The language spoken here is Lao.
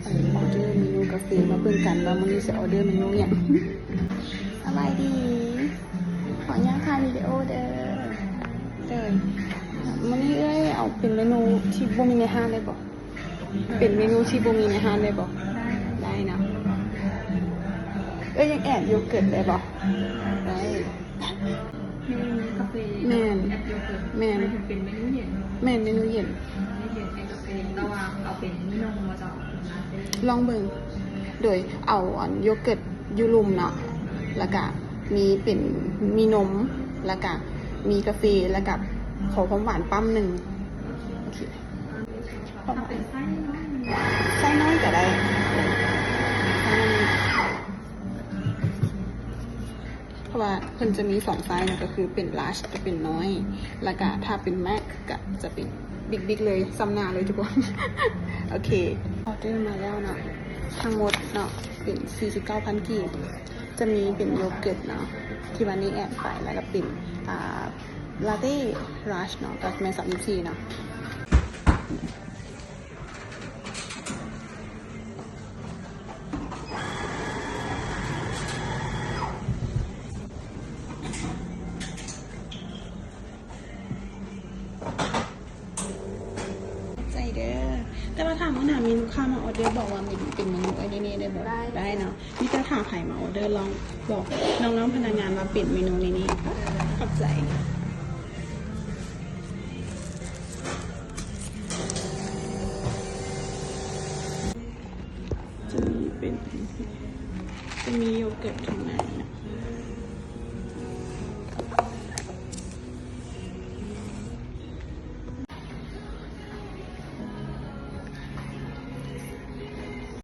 ໄປອໍເດີເມນູກາເຟ ມາເບິ່ງກັນວ່າມື້ນີ້ຊິອໍເດີເມນູຫຍັງ. ສະບາຍດີ ຂໍອະນຸຍາດຖ່າຍວິດີໂອເດີ. ເດີ ມື້ນີ້ເອື້ອຍເອົາເປັນເມນູທີ່ບໍ່ມີໃນຮ້ານໄດ້ບໍ່? ເປັນເມນູທີ່ບໍ່ມີໃນຮ້ານໄດ້ບໍ່? ໄດ້ ໄດ້ເນາະ. ເອື້ອຍຍັງແອດໂຢເກີດໄດ້ບໍ່? ໄດ້. ເມນູກາເຟ ແມ່ນ ແອດໂຢເກີດ ແມ່ນ ໝາຍເຖິງເປັນເມນູເຢັນ. ແມ່ນ ເມນູເຢັນ ເມນູເຢັນແອດກາເຟ ແຕ່ວ່າເອົາເປັນມີນົມບໍ່ເຈົ້າ? ລາເຕ້ ລອງເບິ່ງ. ໂດຍເອົາອັນໂຢເກີດຢູ່ລຸ່ມເນາະ ແລ້ວກະມີເປັນ ມີນົມ ແລ້ວກະມີກາເຟ ແລ້ວກະຂໍຄວາມຫວານປ້ຳໜຶ່ງ. ໂອເຄ ຄວາມຫວານ ຖ້າເປັນໄຊນ້ອຍ ໄຊນ້ອຍກະໄດ້ ເພາະວ່າເພິ່ນຈະມີສອງໄຊເນາະ ກະຄືເປັນລາສ ຈະເປັນນ້ອຍ ແລ້ວກະຖ້າເປັນແມັກກະຈະເປັນບິກໆເລີຍ ສ່ຳໜ້າເລີຍທຸກຄົນ. ໂອເຄ ອໍເດີມາແລ້ວເນາະ ທັງໝົດເນາະເປັນສີ່ສິບເກົ້າພັນກີບ. ຈະມີເປັນໂຢເກີດເນາະ ທີ່ວ່ານີ້ແອດໄປ ແລ້ວກະເປັນ ອ່າ ລາເຕ້ລາສເນາະ ກາເຟສາມສິບສີ່ເນາະ. ໃຈເດີ ແຕ່ວ່າຖ້າມື້ໜ້າມີລູກຄ້າມາອໍເດີ ບອກວ່າເປັນເມນູເອື້ອຍເນເນ່ໄດ້ບໍ່? ໄດ້ ໄດ້ເນາະ. ມີແຕ່ຖ້າໃຜມາອໍເດີ ລອງບອກນ້ອງໆພະນັກງານວ່າເປັນເມນູເນເນ່. ຂອບໃຈ. ຈະມີເປັນ ຈະມີໂຢເກີດຂ້າງໃນເນາະ.